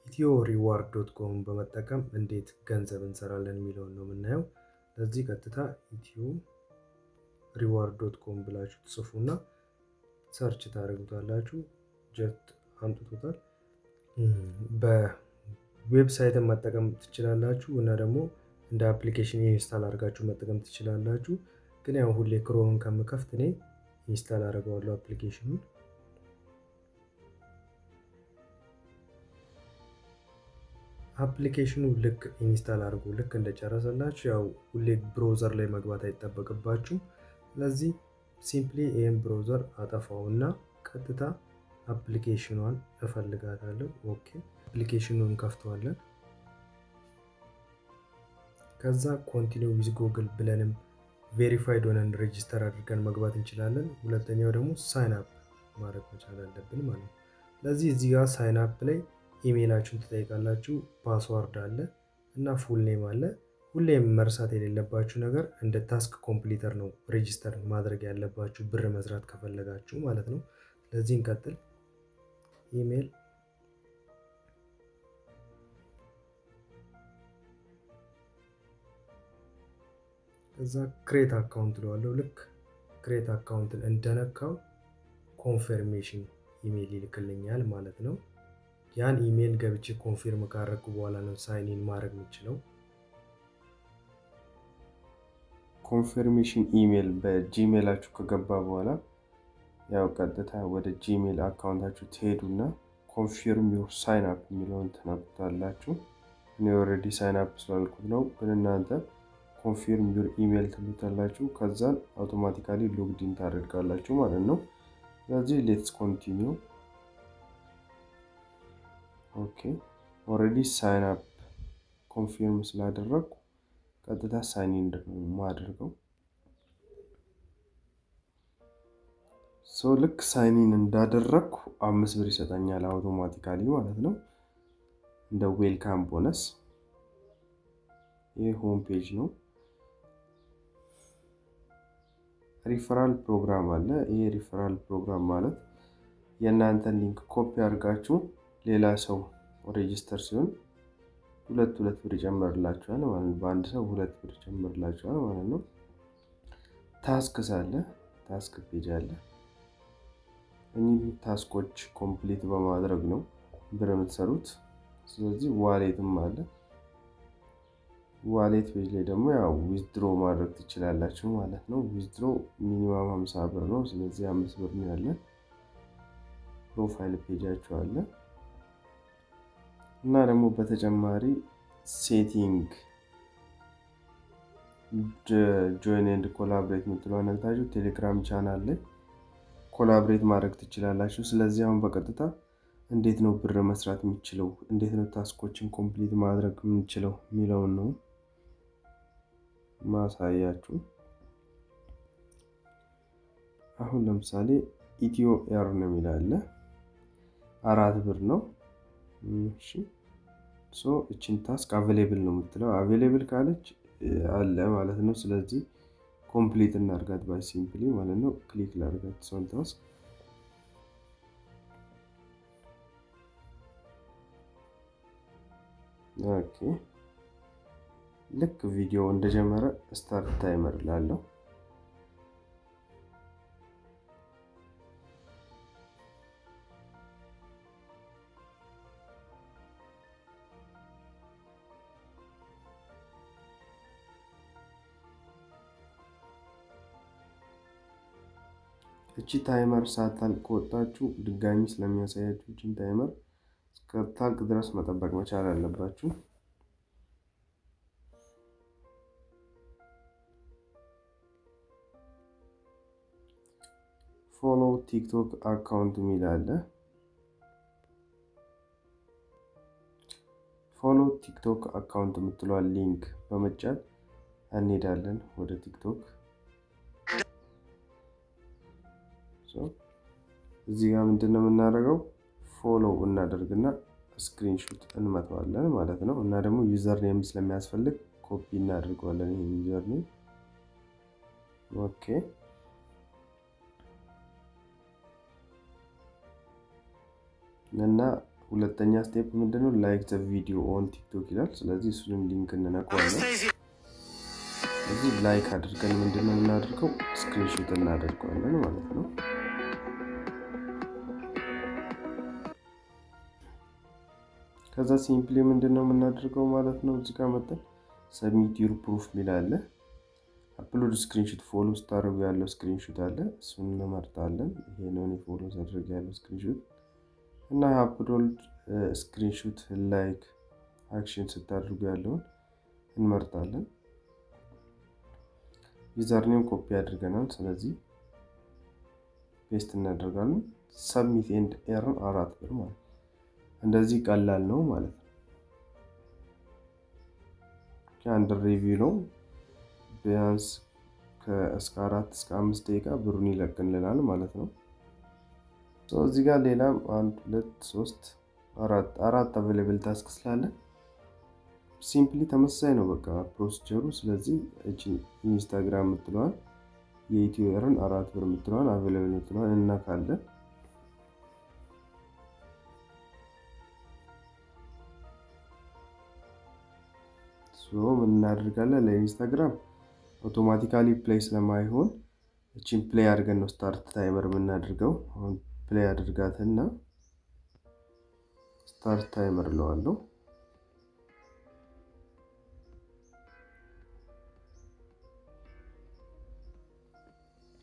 Ethio Reward dot com በመጠቀም እንዴት ገንዘብ እንሰራለን የሚለውን ነው የምናየው። ለዚህ ቀጥታ Ethio Reward dot com ብላችሁ ትጽፉና search ታደርጉታላችሁ። Just አምጥቶታል። በ website ን መጠቀም ትችላላችሁ እና ደግሞ እንደ application install አድርጋችሁ መጠቀም ትችላላችሁ። ግን ያው ሁሌ Chrome ን ከምከፍት እኔ install አደርገዋለሁ application ኑን። Application ኑ ልክ install አድርጎ ልክ እንደጨረሰላችሁ ያው ሁሌ browser ላይ መግባት አይጠበቅባችሁም። ስለዚህ simply ይህን browser አጠፋውና ቀጥታ application ኗን እፈልጋታለሁ። Okay፣ application ኑን እንከፍተዋለን። ከዛ continue with Google ብለንም verified ሆነን register አድርገን መግባት እንችላለን። ሁለተኛው ደግሞ sign up ማድረግ መቻል አለብን ማለት ነው። ስለዚህ እዚህ ጋር sign up ላይ ኢሜይላችሁን ትጠይቃላችሁ፣ password አለ እና full name አለ። ሁሌም መርሳት የሌለባችሁ ነገር እንደ task completer ነው register ማድረግ ያለባችሁ ብር መስራት ከፈለጋችሁ ማለት ነው። ስለዚህ እንቀጥል። ኢሜይል፣ ከዛ create account እለዋለሁ። ልክ create account ን እንደነካው confirmation email ይልክልኛል ማለት ነው። ያን ኢሜይል ገብቼ confirm ካረግኩ በኋላ ነው sign in ማድረግ የምችለው። Confirmation email በ Gmail ኣችሁ ከገባ በኋላ ያው ቀጥታ ወደ Gmail account ኣችሁ ትሄዱና confirm your sign up የሚለውን ትነኩታላችሁ። እኔ already sign up ስላልኩት ነው፣ ግን እናንተ confirm your email ትሉታላችሁ። ከዛን automatically logged in ታደርጋላችሁ ማለት ነው። ስለዚህ let's continue። Okay፣ already sign up confirm ስላደረግኩ ቀጥታ sign in ነው የማደርገው። So ልክ sign in እንዳደረግኩ 5 ብር ይሰጠኛል automatically ማለት ነው፣ እንደ welcome bonus። ይህ home page ነው። Referral program አለ። ይህ referral program ማለት የእናንተን link copy አድርጋችሁ ሌላ ሰው register ሲሆን ሁለት ሁለት ብር ይጨምርላችኋል ማለት ነው። በአንድ ሰው 2 ብር ይጨምርላችኋል ማለት ነው። Tasks አለ፣ task page አለ። እኚህ task ኦች complete በማድረግ ነው ብር የምትሰሩት። ስለዚህ wallet ም አለ። Wallet page ላይ ደግሞ ያው withdraw ማድረግ ትችላላችሁ ማለት ነው። Withdraw minimum 50 ብር ነው። ስለዚህ 5 ብር ነው ያለ። Profile page ኣችሁ አለ እና ደግሞ በተጨማሪ setting፣ join and collaborate የምትለዋን ነክታችሁ Telegram channel ላይ collaborate ማድረግ ትችላላችሁ። ስለዚህ አሁን በቀጥታ እንዴት ነው ብር መስራት የሚችለው፣ እንዴት ነው task ኦችን complete ማድረግ የምንችለው የሚለውን ነው ማሳያችሁ። አሁን ለምሳሌ Ethio Earn የሚል አለ፣ 4 ብር ነው። እሺ፣ so እችን task available ነው የምትለው፣ available ካለች አለ ማለት ነው። ስለዚህ complete እናርጋት by simply ማለት ነው። Click ላርጋት እሷን task። Okay፣ ልክ ቪዲዮ እንደጀመረ start timer ላለው። እቺ timer ሳታልቅ ከወጣችሁ ድጋሚ ስለሚያሳያችሁ እቺን timer እስከታልቅ ድረስ መጠበቅ መቻል አለባችሁ። Follow TikTok account የሚል አለ። Follow TikTok account የምትለዋን link በመጫን እንሄዳለን ወደ TikTok። እዚህ ጋር ምንድን ነው የምናደርገው? Follow እናደርግና screenshot እንመታዋለን ማለት ነው። እና ደግሞ username ስለሚያስፈልግ ኮፒ እናደርገዋለን ይሄን username። Okay፣ እና ሁለተኛ step ምንድነው? Like the video on TikTok ይላል። ስለዚህ እሱንም link እንነካዋለን። እዚህ like አድርገን ምንድነው የምናደርገው? Screenshot እናደርገዋለን ማለት ነው። ከዛ simply ምንድነው የምናደርገው ማለት ነው? እዚህ ጋር መጥተን submit your proof የሚል አለ። Upload screenshot follow ስታደርጉ ያለው screenshot አለ። እሱን እንመርጣለን። ይሄ ነው እኔ follow ሳደርግ ያለው screenshot እና upload screenshot like action ስታደርጉ ያለውን እንመርጣለን። Username copy አድርገናል። ስለዚህ paste እናደርጋለን። Submit and earn 4 ብር ማለት ነው። እንደዚህ ቀላል ነው ማለት ነው። Under review ነው። ቢያንስ እስከ 4 እስከ 5 ደቂቃ ብሩን ይለቅልናል ማለት ነው። እዚህ ጋር ሌላም አንድ፣ ሁለት፣ ሶስት፣ አራት፣ አራት available task ስላለ simply ተመሳሳይ ነው በቃ procedure ኡ። ስለዚህ እቺ ኢንስታግራም የምትለዋን የኢትዮ earn 4 ብር የምትለዋን available የምትለዋን እንነካለን። ምን እናደርጋለን? ለኢንስታግራም automatically play ስለማይሆን እቺን play አድርገን ነው start timer የምናደርገው። አሁን play አድርጋትና start timer እለዋለሁ።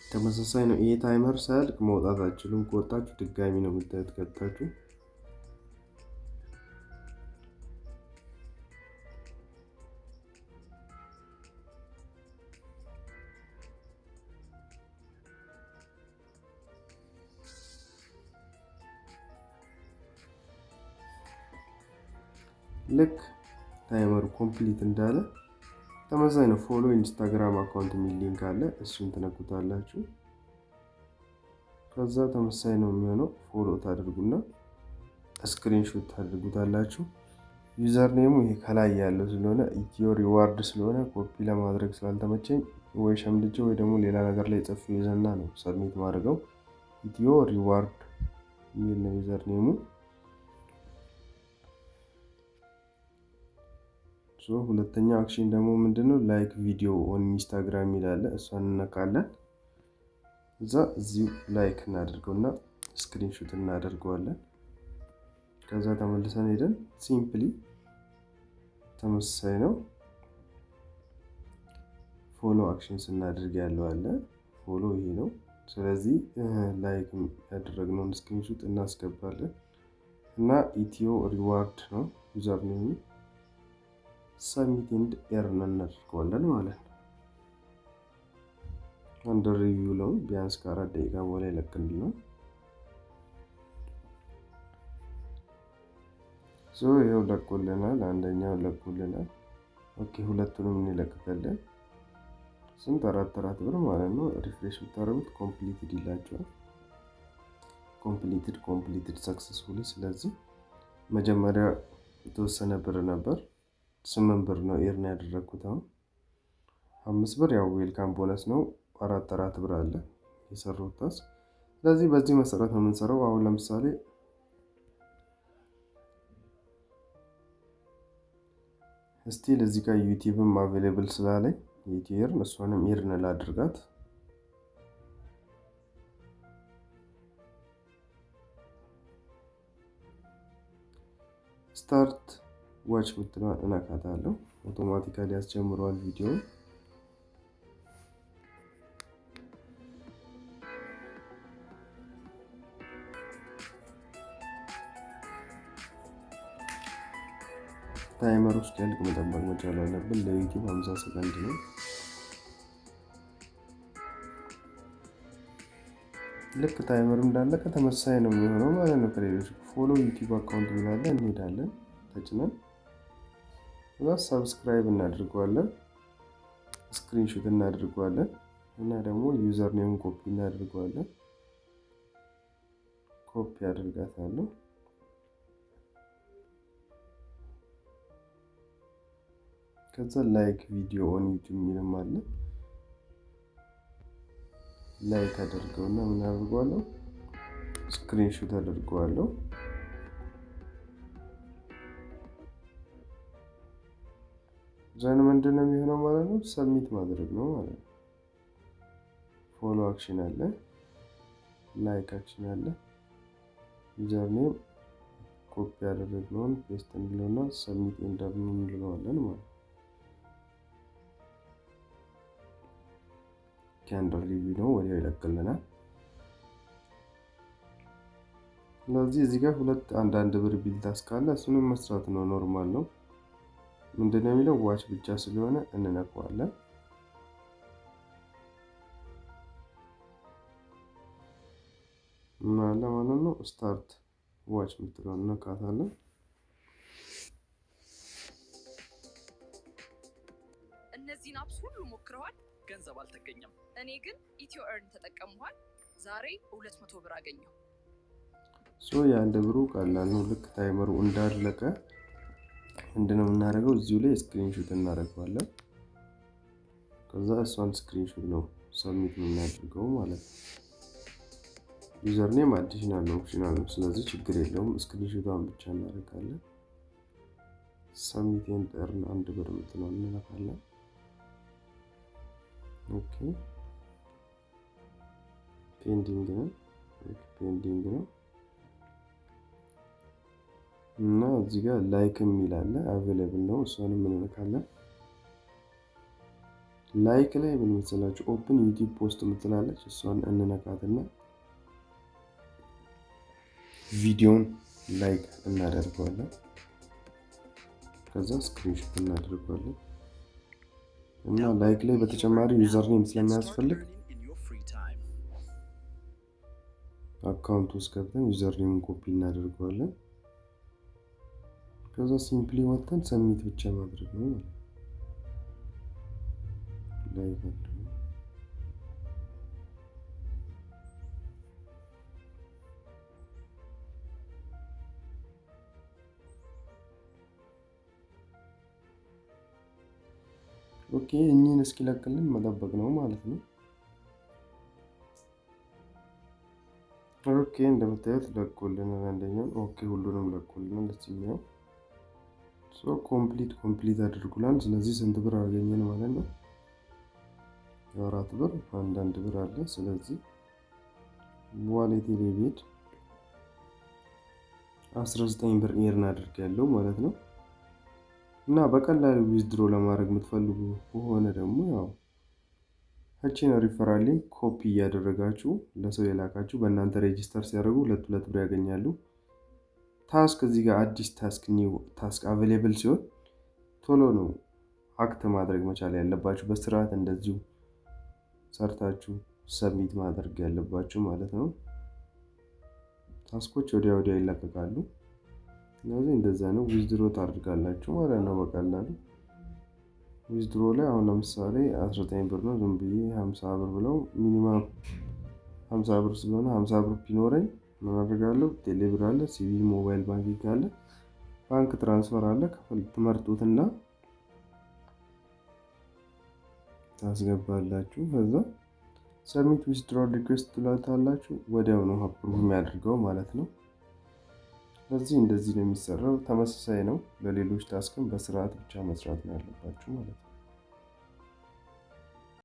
ተመሳሳይ ነው። ይሄ timer ሳያልቅ መውጣት አትችሉም። ከወጣችሁ ድጋሚ ነው የምታዩት ገብታችሁ። ልክ timer ኡ complete እንዳለ ተመሳሳይ ነው። Follow Instagram account የሚል link አለ። እሱን ትነኩታላችሁ። ከዛ ተመሳሳይ ነው የሚሆነው። Follow ታደርጉና screenshot ታደርጉታላችሁ። Username ኡ ይሄ ከላይ ያለው ስለሆነ ኢትዮ reward ስለሆነ ኮፒ ለማድረግ ስላልተመቸኝ ወይ ሸምድጄ ወይ ደግሞ ሌላ ነገር ላይ ጽፌ ይዘና ነው submit ማድረገው። ኢትዮ reward የሚል ነው username ኡ። ሁለተኛው action ደግሞ ምንድነው? Like video on Instagram ይላል። እሷን እንነካለን። እዛ እዚሁ like እናደርገውና screenshot እናደርገዋለን። ከዛ ተመልሰን ሄደን simply ተመሳሳይ ነው። Follow action ስናደርግ ያለው አለ። Follow ይሄ ነው። ስለዚህ like ያደረግነውን screenshot እናስገባለን እና ኢትዮ reward ነው username ኡ። Submit and earn እናደርገዋለን ማለት ነው። Under review ነው። ቢያንስ ከ4 ደቂቃ በኋላ ይለቅልናል። So ይኸው ለቆልናል። አንደኛው ለቆልናል። Okay፣ ሁለቱንም እንለቅቃለን። ስንት? አራት አራት ብር ማለት ነው። Refresh ብታደርጉት completed ይላቸዋል። Completed, completed successfully። ስለዚህ መጀመሪያ የተወሰነ ብር ነበር፣ 8 ብር ነው earn ያደረግኩት። አሁን 5 ብር ያው welcome bonus ነው። አራት አራት ብር አለ የሰራሁት task። ስለዚህ በዚህ መሰረት ነው የምንሰራው። አሁን ለምሳሌ still እዚህ ጋር ዩቲዩብም available ስላለኝ የኢትዮ እሷንም earn ላድርጋት። Start watch ምትለዋን እነካታለሁ። Automatically ያስጀምረዋል ቪዲዮውን። Timer ኡ እስኪያልቅ መጠበቅ መቻል አለብን። ለዩቲዩብ 50 ሰከንድ ነው። ልክ timer ኡ እንዳለቀ ተመሳሳይ ነው የሚሆነው ማለት ነው። ከሌሎች follow YouTube account ሚላለ እንሄዳለን ተጭነን እና subscribe እናድርገዋለን፣ screenshot እናድርገዋለን እና ደግሞ username copy እናድርገዋለን። ኮፒ አድርጋታለሁ። ከዛ like video on YouTube የሚልም አለ። Like አደርገውና ምን አድርገዋለሁ? Screenshot አድርገዋለሁ። Then ምንድን ነው የሚሆነው ማለት ነው? Submit ማድረግ ነው ማለት ነው። Follow action አለ፣ like action አለ። Username copy ያደረግነውን paste እንለውና submit and earn እንለዋለን ማለት ነው። Under review ነው፣ ወዲያው ይለቅልናል። ስለዚህ እዚህ ጋር ሁለት አንዳንድ ብር ቢል task አለ፣ እሱንም መስራት ነው። Normal ነው። ምንድነው የሚለው watch ብቻ ስለሆነ እንነካዋለን። ምን አለ ማለት ነው? Start watch የምትለውን እንነካታለን። እነዚህን apps ሁሉ ሞክረዋል፣ ገንዘብ አልተገኘም። እኔ ግን ኢትዮ ኤርን ተጠቀምኋል። ዛሬ 200 ብር አገኘሁ። So የአንድ ብሩ ቀላል ነው። ልክ timer ኡ እንዳለቀ ምንድነው የምናደርገው? እዚሁ ላይ screenshot እናደርገዋለን። ከዛ እሷን screenshot ነው submit የምናደርገው ማለት ነው። Username additional ነው፣ optional ነው። ስለዚህ ችግር የለውም። Screenshot ቷን ብቻ እናደርጋለን። Submit and earn አንድ ብር የምትለውን እንነካለን። Okay, pending ነው፣ pending ነው እና እዚህ ጋር like የሚል አለ፣ available ነው። እሷንም እንነካለን። Like ላይ ምን መሰላችሁ open YouTube post የምትላለች፣ እሷን እንነካትና ቪዲዮን like እናደርገዋለን። ከዛ screenshot እናደርገዋለን እና like ላይ በተጨማሪ username ስለሚያስፈልግ account ውስጥ ገብተን username ን copy እናደርገዋለን። ከዛ simply ወጥተን submit ብቻ ማድረግ ነው ማለት ነው። Like አድርገን okay፣ እኚህን እስኪለቅልን መጠበቅ ነው ማለት ነው። Okay, እንደምታዩት ለቆልናል። አንደኛውን okay፣ ሁሉንም ለቆልናል። ደስ የሚለው so complete አድርጉላል። ስለዚህ ስንት ብር አገኘን ማለት ነው? 4 ብር አንዳንድ ብር አለ። ስለዚህ wallet ላይ ብሄድ 19 ብር earn አድርጌያለሁ ማለት ነው። እና በቀላሉ withdraw ለማድረግ የምትፈልጉ ከሆነ ደግሞ ያው እቺን referral link copy እያደረጋችሁ ለሰው የላካችሁ በእናንተ register ሲያደርጉ ሁለት ሁለት ብር ያገኛሉ። Task እዚህ ጋር አዲስ task new task available ሲሆን ቶሎ ነው act ማድረግ መቻል ያለባችሁ። በስርዓት እንደዚሁ ሰርታችሁ submit ማድረግ ያለባችሁ ማለት ነው። Task ኦች ወዲያ ወዲያ ይለቀቃሉ። ስለዚህ እንደዛ ነው። Withdraw ታደርጋላችሁ ማለት ነው በቀላሉ። Withdraw ላይ አሁን ለምሳሌ 19 ብር ነው። ዝም ብዬ 50 ብር ብለው minimum 50 ብር ስለሆነ 50 ብር ቢኖረኝ ምን አደርጋለሁ? ቴሌብር አለ፣ CBE mobile banking አለ፣ bank transfer አለ። ትመርጡትና ታስገባላችሁ። ከዛ submit withdraw request ትላታላችሁ። ወዲያው ነው approve የሚያደርገው ማለት ነው። ስለዚህ እንደዚህ ነው የሚሰራው። ተመሳሳይ ነው ለሌሎች task ም በስርዓት ብቻ መስራት ነው ያለባችሁ ማለት ነው።